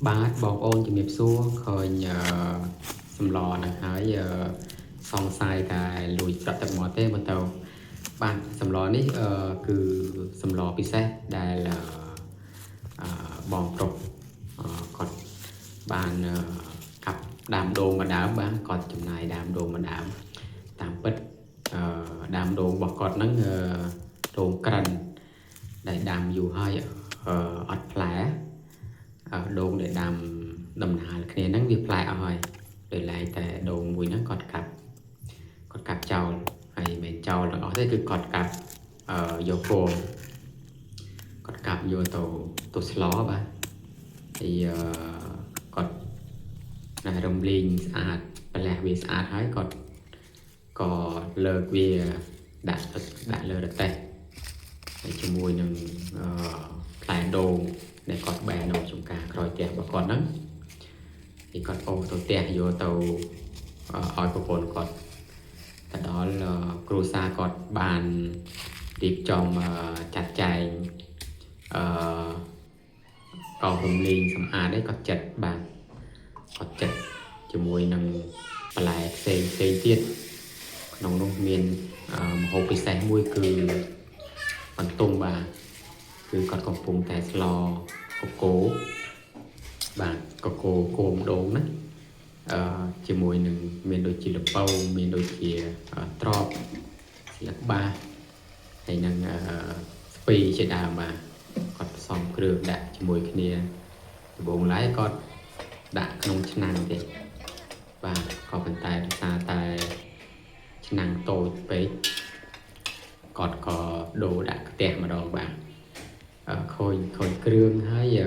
បាទបងប្អូនជំរាបសួរឃើញសម្លហ្នឹងហើយសង្ស័យតែលួចប្រក់ទឹកមាត់ទេមើលទៅបាទសម្លនេះគឺសម្លពិសេសដែលអឺបងប្រុសគាត់បានកាប់ដើមដូងមួយដើមបាទគាត់ចំណាយដើមដូងមួយដើមតាមពិតដើមដូងរបស់គាត់ហ្នឹងដូងក្រិនដែលដាំយូរហើយអត់ផ្លែ ដូងដែលដាំដំណើរគ្នាហ្នឹងវាផ្លែអស់ហើយដោយឡែកតែដូងមួយហ្នឹងគាត់កាប់ចោលហើយមិនមែនចោលទាំងអស់ទេគឺគាត់កាប់យកគោលគាត់កាប់យកទៅស្លបាទហើយគាត់ណែរំលីងស្អាតប្រះវាស្អាតហើយគាត់ក៏លើកវាដាក់ដាក់លើរទេះហើយជាមួយនឹងផ្លែដូងដែលគាត់បែរនៅចំការក្រោយផ្ទះរបស់គាត់ហ្នឹងហើយគាត់អូសទៅផ្ទះយកទៅឲ្យប្រពន្ធគាត់ទៅដល់គ្រួសារគាត់បានរៀបចំចាត់ចែងអឺកោសរំលីងសម្អាតអីគាត់ចិត្តបាទគាត់ចិត្តជាមួយនឹងបន្លែផ្សេងផ្សេងទៀតក្នុងនោះមានម្ហូបពិសេសមួយគឺបន្ទង់បាទគឺគាត់កំពុងតែស្លកកូបាទកកូគោមដូងណាជាមួយនឹងមានដូចជាល្ពៅមានដូចជាត្រប់ស្លឹកបាសហើយនឹងស្ពីជាដើមបាទគាត់ផ្សំគ្រឿងដាក់ជាមួយគ្នាដំបូងឡើយគាត់ដាក់ក្នុងឆ្នាំងទេបាទក៏ប៉ុន្តែដោយសារតែឆ្នាំងតូចពេកគាត់ក៏ដូរដាក់ខ្ទះម្ដងបាទខូចគ្រឿងហើយ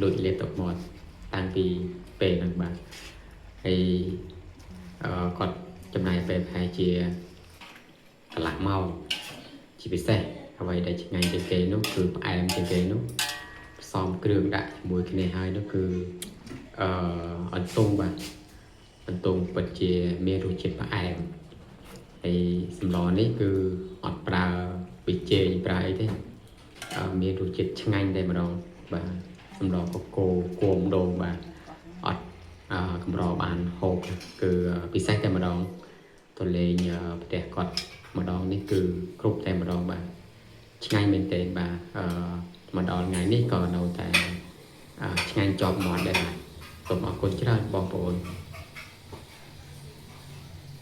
លួចលេបទឹកមាត់តាំងពីពេលហ្នឹងបាទហើយគាត់ចំណាយពេលប្រហែលជាកន្លះម៉ោងជាពិសេសអ្វីដែលឆ្ងាញ់ជាងគេនោះគឺផ្អែមជាងគេនោះផ្សំគ្រឿងដាក់ជាមួយគ្នាហើយនោះគឺអន្ទង់បាទអន្ទង់ពិតជាមានរសជាតិផ្អែមហើយសម្លនេះគឺអត់ប្រើប៊ីចេងប្រើអីទេមានរសជាតិឆ្ងាញ់តែម្ដងបាទសម្លកកូគោមដូងបាទអត់កម្របានហូបគឺពិសេសតែម្ដងទៅលេងផ្ទះគាត់ម្ដងនេះគឺគ្រប់តែម្ដងបាទឆ្ងាញ់មែនទែនបាទមកដល់ថ្ងៃនេះក៏នៅតែឆ្ងាញ់ជាប់មាត់ដែរបាទសូមអរគុណច្រើនបងប្អូន។